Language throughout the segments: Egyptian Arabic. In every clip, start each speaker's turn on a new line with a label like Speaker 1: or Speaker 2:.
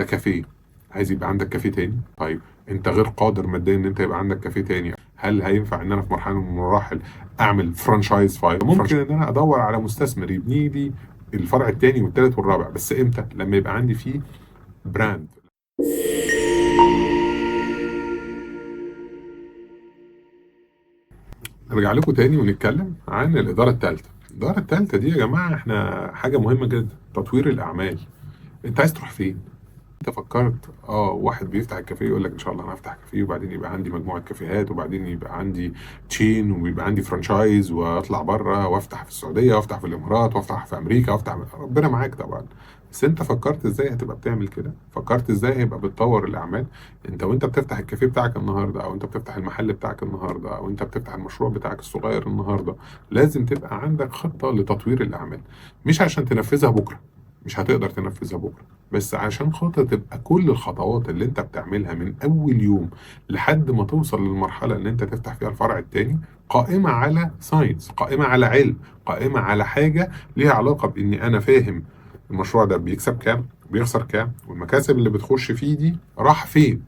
Speaker 1: كافيه، عايز يبقى عندك كافيه تاني؟ طيب انت غير قادر ماديا ان انت يبقى عندك كافيه تاني. هل هينفع ان انا في مرحلة من المراحل اعمل franchise file؟ ممكن ان انا ادور على مستثمر يبني لي الفرع التاني والتالت والرابع، بس امتى؟ لما يبقى عندي فيه brand. نرجع لكم تاني ونتكلم عن الإدارة الثالثة. الإدارة الثالثة دي يا جماعة احنا حاجة مهمة جدا، تطوير الأعمال. انت عايز تروح فين؟ انت فكرت واحد بيفتح الكافيه يقول لك ان شاء الله انا هفتح كافيه وبعدين يبقى عندي مجموعة كافيهات وبعدين يبقى عندي chain ويبقى عندي franchise واطلع بره وافتح في السعودية وافتح في الامارات وافتح في امريكا وافتح، ربنا معاك طبعا. بس انت فكرت ازاي هتبقى بتعمل كده؟ فكرت ازاي هيبقى بتطور الاعمال؟ انت وانت بتفتح الكافيه بتاعك النهارده، او انت بتفتح المحل بتاعك النهارده، او انت بتفتح المشروع بتاعك الصغير النهارده، لازم تبقى عندك خطه لتطوير الاعمال. مش عشان تنفذها بكره، مش هتقدر تنفذها بكره، بس عشان خاطر تبقى كل الخطوات اللي انت بتعملها من اول يوم لحد ما توصل للمرحلة اللي انت تفتح فيها الفرع التاني قائمة على science، قائمة على علم، قائمة على حاجة ليها علاقة باني انا فاهم المشروع ده بيكسب كام، بيخسر كام، والمكاسب اللي بتخش فيه دي راح فين،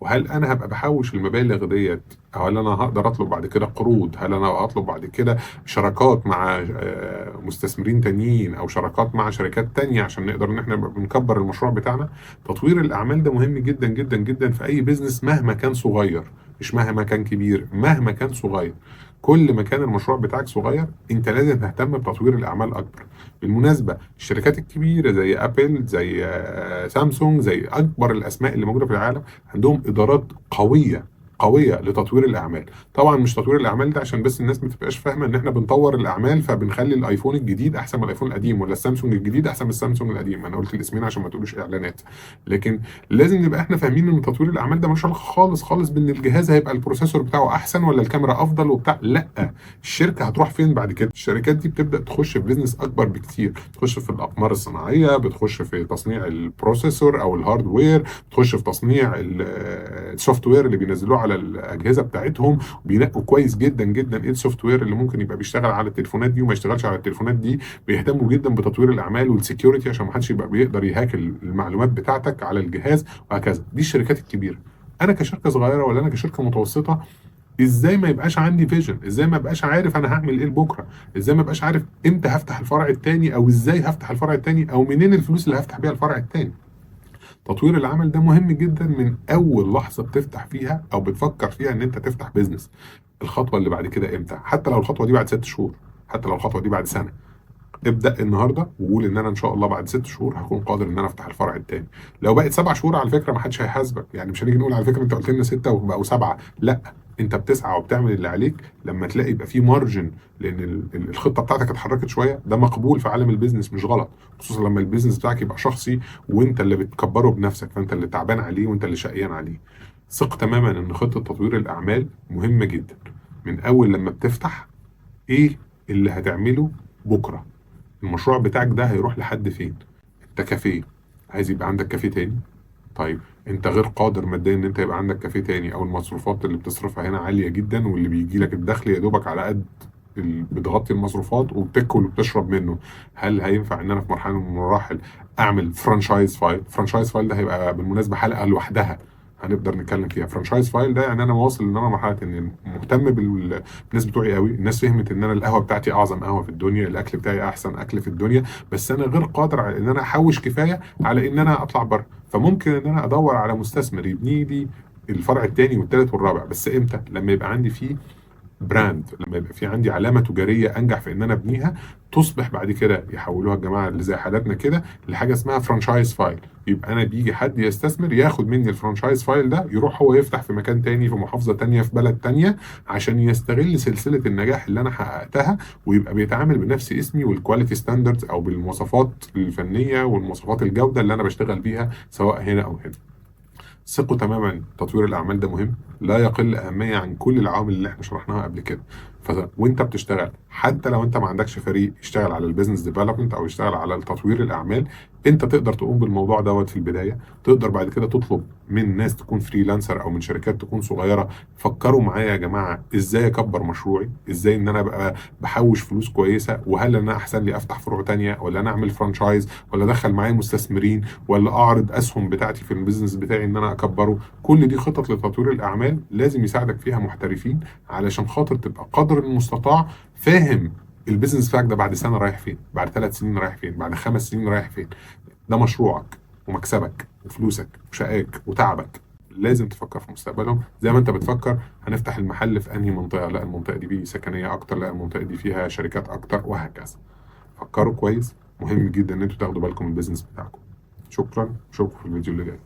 Speaker 1: وهل انا هبقى بحوش المبالغ ديت، او هل انا هقدر اطلب بعد كده قروض، هل انا هطلب بعد كده شراكات مع مستثمرين تانيين او شراكات مع شركات تانية عشان نقدر ان احنا نبقى بنكبر المشروع بتاعنا. تطوير الاعمال ده مهم جدا جدا جدا في اي business مهما كان صغير، مش مهما كان كبير، مهما كان صغير. كل ما كان المشروع بتاعك صغير انت لازم تهتم بتطوير الاعمال اكبر. بالمناسبة الشركات الكبيرة زي ابل، زي سامسونج، زي اكبر الاسماء اللي موجودة في العالم، عندهم ادارات قوية قوية لتطوير الاعمال. طبعا مش تطوير الاعمال ده عشان بس الناس ما تبقاش فاهمه ان احنا بنطور الاعمال فبنخلي الايفون الجديد احسن من الايفون القديم، ولا السامسونج الجديد احسن من السامسونج القديم. انا قلت الاسمين عشان ما تقولوش اعلانات، لكن لازم نبقى احنا فاهمين ان تطوير الاعمال ده ملوش علاقة خالص خالص بان الجهاز هيبقى ال processor بتاعه احسن ولا الكاميرا افضل وبتاع. لا، الشركة هتروح فين بعد كده؟ الشركات دي بتبدا تخش في business اكبر بكتير، تخش في الاقمار الصناعية، بتخش في تصنيع ال processor او ال hardware، بتخش في تصنيع ال software اللي بينزلوه على الاجهزة بتاعتهم. بينقوا كويس جدا جدا ايه ال software اللي ممكن يبقى بيشتغل على التليفونات دي وما يشتغلش على التليفونات دي. بيهتموا جدا بتطوير الاعمال وال security عشان ما حدش يبقى بيقدر ي hack المعلومات بتاعتك على الجهاز وهكذا. دي الشركات الكبيرة. انا كشركة صغيرة ولا انا كشركة متوسطه، ازاي ما يبقاش عندي vision؟ ازاي ما ابقاش عارف انا هعمل ايه لبكرة؟ ازاي ما ابقاش عارف امتى هفتح الفرع الثاني، او ازاي هفتح الفرع الثاني، او منين الفلوس اللي هفتح بيها الفرع الثاني؟ تطوير العمل ده مهم جدا من اول لحظة بتفتح فيها او بتفكر فيها ان انت تفتح business. الخطوة اللي بعد كده امتى؟ حتى لو الخطوة دي بعد 6 شهور، حتى لو الخطوة دي بعد سنة، ابدا النهارده وقول ان انا ان شاء الله بعد 6 شهور هكون قادر ان انا افتح الفرع الثاني. لو بقت 7 شهور على فكرة ما حدش هيحاسبك، يعني مش هنيجي نقول على فكرة انت قلت لنا 6 وبقوا 7، لا، انت بتسعى وبتعمل اللي عليك. لما تلاقي يبقى في margin لان الخطة بتاعتك اتحركت شوية، ده مقبول في عالم ال business مش غلط، خصوصا لما ال business بتاعك يبقى شخصي وانت اللي بتكبره بنفسك، فانت اللي تعبان عليه وانت اللي شقيان عليه. ثق تماما ان خطه تطوير الاعمال مهمة جدا. من اول لما بتفتح ايه اللي هتعمله بكره؟ المشروع بتاعك ده هيروح لحد فين؟ انت كافيه، عايز يبقى عندك كافيه تاني؟ طيب انت غير قادر ماديا ان انت يبقى عندك كافيه تاني، او المصروفات اللي بتصرفها هنا عالية جدا واللي بيجي لك الدخل يا دوبك على قد بتغطي المصروفات وبتاكل وبتشرب منه. هل هينفع ان انا في مرحلة من المراحل اعمل franchise file؟ franchise file ده هيبقى بالمناسبة حلقة لوحدها هنقدر نتكلم فيها. franchise file ده يعني انا واصل ان انا مرحلة ان مهتم بالناس بتوعي قوي، الناس فهمت ان انا القهوة بتاعتي اعظم قهوة في الدنيا، الاكل بتاعي احسن اكل في الدنيا، بس انا غير قادر على ان انا احوش كفاية على ان انا اطلع بره. فممكن ان انا ادور على مستثمر يبني لي الفرع الثاني والثالث والرابع، بس امتى؟ لما يبقى عندي فيه brand، لما يبقى في عندي علامة تجارية انجح في ان انا ابنيها، تصبح بعد كده يحولوها الجماعة اللي زي حالاتنا كده لحاجة اسمها franchise file. يبقى انا بيجي حد يستثمر ياخد مني ال franchise file ده، يروح هو يفتح في مكان تاني، في محافظة تانية، في بلد تانية، عشان يستغل سلسلة النجاح اللي انا حققتها، ويبقى بيتعامل بنفس اسمي وال quality standards او بالمواصفات الفنية والمواصفات الجودة اللي انا بشتغل بيها سواء هنا او هنا. ثقوا تماما تطوير الاعمال ده مهم، لا يقل اهمية عن كل العوامل اللي احنا شرحناها قبل كده. وانت بتشتغل، حتى لو انت ما عندكش فريق يشتغل على ال business development او يشتغل على تطوير الاعمال، انت تقدر تقوم بالموضوع دوت في البداية. تقدر بعد كده تطلب من ناس تكون freelancer او من شركات تكون صغيرة، فكروا معايا يا جماعة ازاي اكبر مشروعي، ازاي ان انا ابقى بحوش فلوس كويسة، وهل انا احسن لي افتح فروع تانية، ولا انا اعمل franchise، ولا ادخل معايا مستثمرين، ولا اعرض اسهم بتاعتي في ال business بتاعي ان انا اكبره. كل دي خطط لتطوير الاعمال لازم يساعدك فيها محترفين، علشان خاطر تبقى قدر المستطاع فاهم ال business بتاعك ده بعد سنة رايح فين، بعد 3 سنين رايح فين، بعد 5 سنين رايح فين. ده مشروعك ومكسبك وفلوسك وشقاك وتعبك، لازم تفكر في مستقبلهم زي ما انت بتفكر هنفتح المحل في انهي منطقه، لا المنطقة دي فيه سكنية اكتر، لا المنطقة دي فيها شركات اكتر، وهكذا. فكروا كويس، مهم جدا ان انتوا تاخدوا بالكم من ال business بتاعكم. شكرا، اشوفكم في الفيديو اللي جاي.